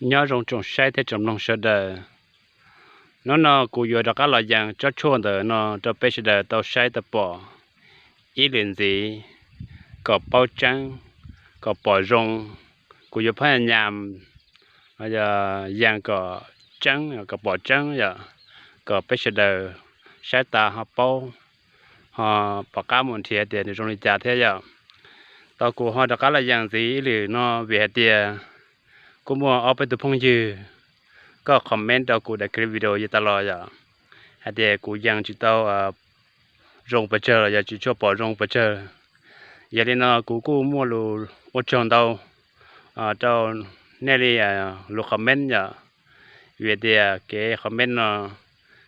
Nyob zoo tsoom saib thiab tsoom mloog sawv daws. Hnub no kuv yuav rov qab los yees tsob tshuaj ntawm no rau peb sawv daws tau saib tau pom ib lwm ntxiv, kom paub tseeb, kom pom zoo. Kuv yuav phaj nyas yees kom tseeb, kom pom tseeb yom, kom peb sawv daws saib tas ho paub, ho pom qab mus nrhiav tias nws zoo li cas thiab yom. Tau kuv ho rov qab los yees ntxiv ib lwm no vim hais tias kuj muaj ob peb tug phooj ywg koj comment rau kuv daim clip video yog tas los yom, hais tias kuv yees tsis tau zoo pes tsawg los yog tsis tshua pom zoo pes tsawg. Yog li no kuv kuj muaj lus ua tsaug ntau rau nej li lus comment yom, vim tias kev comment no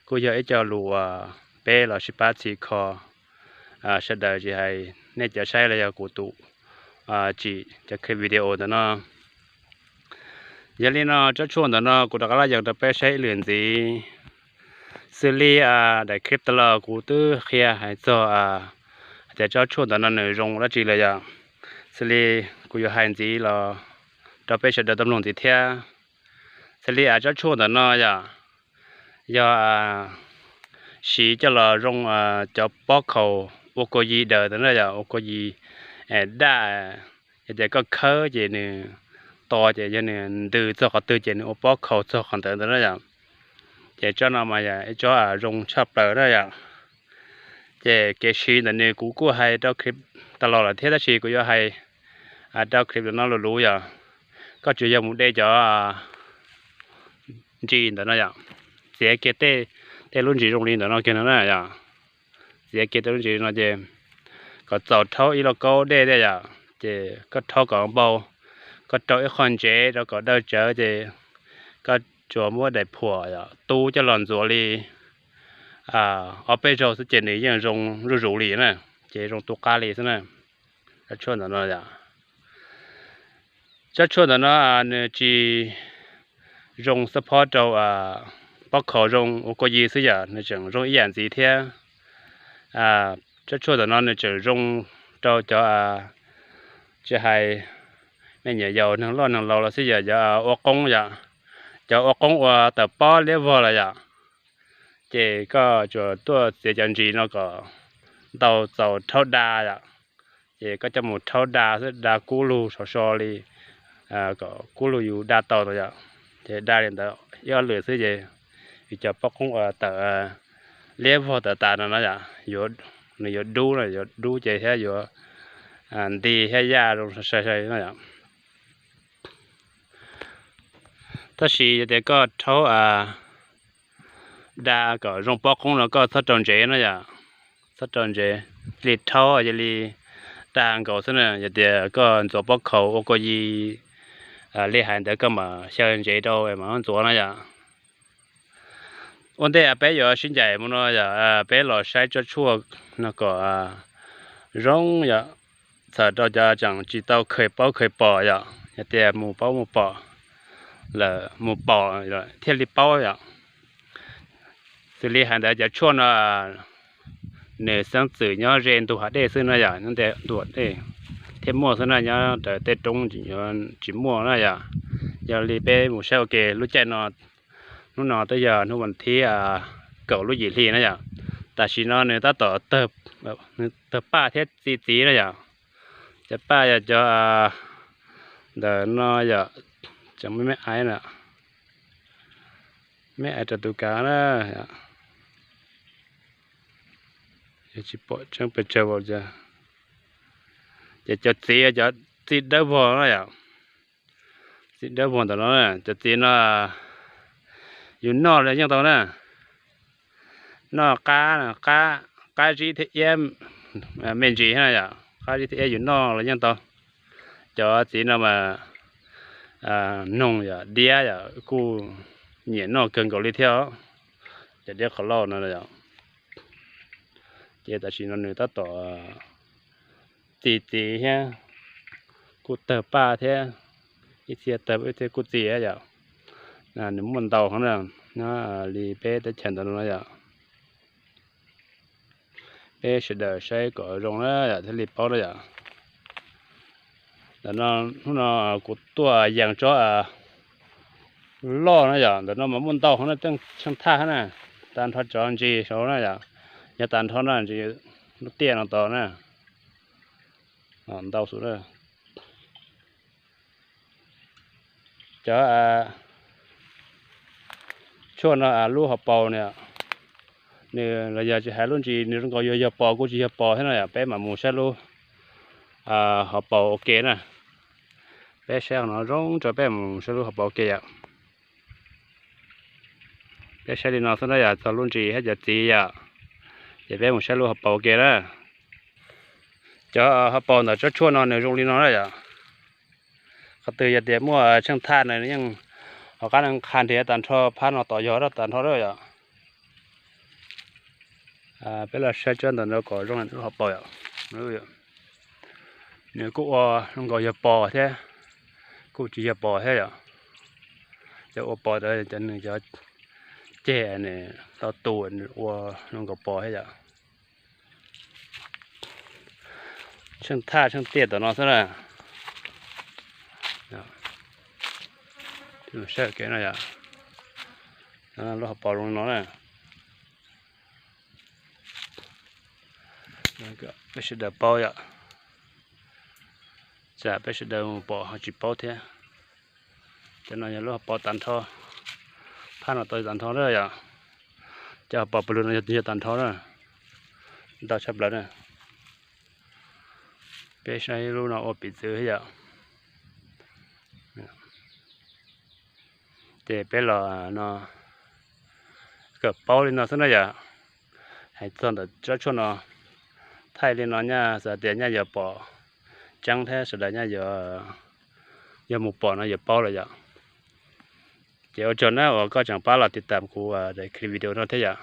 kuj yog ib co lus uas peb los sib pab txhim kho sawv daws, tsis hais nej cov saib los yog kuv tus tsim cov clip video ntawm no. Yog li no tsob tshuaj ntawm no kuv rov qab los yees rau peb saib ib lwm ntxiv. Xws li daim clip tas los kuv twb qhia hais txog hais tias tsob tshuaj ntawm no nws zoo dab tsi lawm yom. Xws li kuv yuav hais ntxiv los rau peb sawv daws tau mloog ntxiv thiab. Xws li tsob tshuaj ntawm no yom, yog siv coj los zoo cov pob khaus ua kua yis daws ntawm no yom, ua kua yis daj, yog tias koj khawb ces nws to ces yog nws ntws txog qhov twg ces nws ua pob khaus txog qhov ntawd ntawm no yom. Ces tsob no mas yog ib tsob zoo tshaj plaws na yom. Ces kev siv ntawm nws kuv kuj hais rau clip tas los lawm thiab tab sis kuv yuav hais rau clip no lus luv yom. Koj tsuas yog mus de cov ntsis ntawm no yom, txiav kiag tej lub ntsis zoo li ntawm no kiag no na yom. Txiav kiag tej lub ntsis no ces kom txaus rhaub ib lauj kaub dej thiab yom, ces koj rhaub kom npau, koj rau ib qho ntsev rau kom dawb tsawv ces koj tsuas muab daim phuam yom tub coj los ntxuav li ob peb zaug xwb ces nws yeej zoo zuj zus li na, ces zoo tu qab li xwb na. Tsob tshuaj ntawm no yom, tsob tshuaj ntawm no nws tsis zoo xab phob rau pob khaus zoo ua kua yis xwb yom, nws tseem zoo ib yam ntxiv thiab. Tsob tshuaj ntawm no nws tseem zoo rau cov, tsis hais me nyuam yaus, neeg loj neeg laus los xij yom, cov ua qoob yom, cov ua qoob ua tawm pob liab vog los yom, ces koj tsuas tuaj txiav cov ntsis no kom ntau txaus rhaub da yom, ces koj coj mus rhaub da xwb, da kub lug so so li kom kub lug yus da tau no yom. Ces da li ntawd ib ob lwm xwb ces yus cov pob qoob ua tawm liab vog tawm tas no no yom, nws yuav dub no, yuav dub ces thiab yuav nti thiab yaj zoo sai sai no yom. Tab sis yog tias koj rhaub da kom zoo pob qoob no koj txhob rau ntsev no yom, txhob rau ntsev, cia li rhaub cia li da nkaus xwb na. Yog tias koj ntxuav pob khaus ua kua yis li hais ntawd koj mam xyaw ntsev rau mam ntxuav no yom. Ua ntej peb yuav sib ncaim mus no yom, peb los saib tsob tshuaj no kom zoo yom, txhawm rau cov tseem tsis tau kheev paub kheev pom yom, yog tias mus paub mus pom lawm, mus pom thiaj li paub yom. Xws li hais ntawd cov tshuaj no nws xeeb txwm nyob ze ntug hav dej xwb no yom, nyob ntug hav dej thiaj muaj xwb na, nyob raws tej roob tsis muaj na yom. Yog li peb mus saib ua ke lub caij no, hnub no twb yog hnub vas thib kaum lub yim hli na yom. Tam sim no nws tab tom tawg paj thiab txi txiv na yom. Cov paj yog cov ntawm no yom, tseem me me aiv na, me aiv rau tus kav na, tsis pom tseeb pes tsawg. Ces cov txiv, cov txiv dawb vog no yom, txiv dawb vog ntawm no, cov txiv no yus noj los yeej tau na. Noj qab, qab zib thiab iab, me ntsis na yom, qab zib thiab iab yus noj los yeej tau. Cov txiv no mas noog yom, diab yom, kuj nyiam noj kawg nkaus li thiab. Cov diab qhov lauj no yom, ces tam sim no nws tab tom txi txiv thiab, kuj tawg paj thiab, ib txhia tawg ib txhia kuj txi yom. Nws muaj ntau heev na, nyob li peb teb chaws ntawd no yom. Peb sawv daws saib kom zoo na yom thiaj li paub na yom. Ntawm no, hnub no kuv tuaj yees tsob Loj na yom, ntawm no mas muaj ntau hov na, tsheej thaj na, tag nrho cov ntsis saud na yom, yog tag nrho na, ntsis lub tiaj no tod na, ntau xwb na. Cov tshuaj no lub hauv paus na, nws los yog tsis hais lub ntsis, nws zoo nkaus yog yog pos kuj tsis yog pos thiab no yom, peb mam mus saib lub hauv paus ua ke na. Peb saib no zoo tso peb mus saib lub hauv paus ua ke yom. Peb saib li no xwb na yom, txog lub ntsis thiab cov txiv yom, ces peb mus saib lub hauv paus ua ke na. Cov hauv paus ntawm tsob tshuaj no nws zoo li no na yom. Qhov twg yog tias muaj tsheej thaj na yeej ho qab qha nrhiav tag nrho, phab no tom yog tag nrho na yom. Peb los saib tsob ntawm no kom zoo lub hauv paus yom. Nws kuj ua zoo nkaus yog pos thiab, kuj tsis yog pos thiab yom. Cov ua pos ntawd cov nws cov ceg nws tau tu nws ua zoo nkaus pos thiab yom. Tsheej thaj tsheej tiaj tom no xwb na. Saib kev no yom, lub hauv paus zoo no na. Peb sawv daws paub yom, tsam peb sawv daws mus pom ho tsis paub thiab. Cov no yog lub hauv paus tag nrho, phab no tau tag nrho na yom. Cov hauv paus pawg lug no yog tag nrho na, ntau tshaj plaws na. Peb saib lub no ua piv txwv thiab yom. Ces peb los no kom paub li no xwb na yom. Hais txog ntawm tsob tshuaj no, thaij li no nyaj xav tias nyaj yuav pom tseeb thiab sawv daws nyaj yuav, yog mus pom no yuav paub lawm yom. Ces ua tsaug na uas koj tseem pab los tiv tam kuv daim clip video no thiab yom.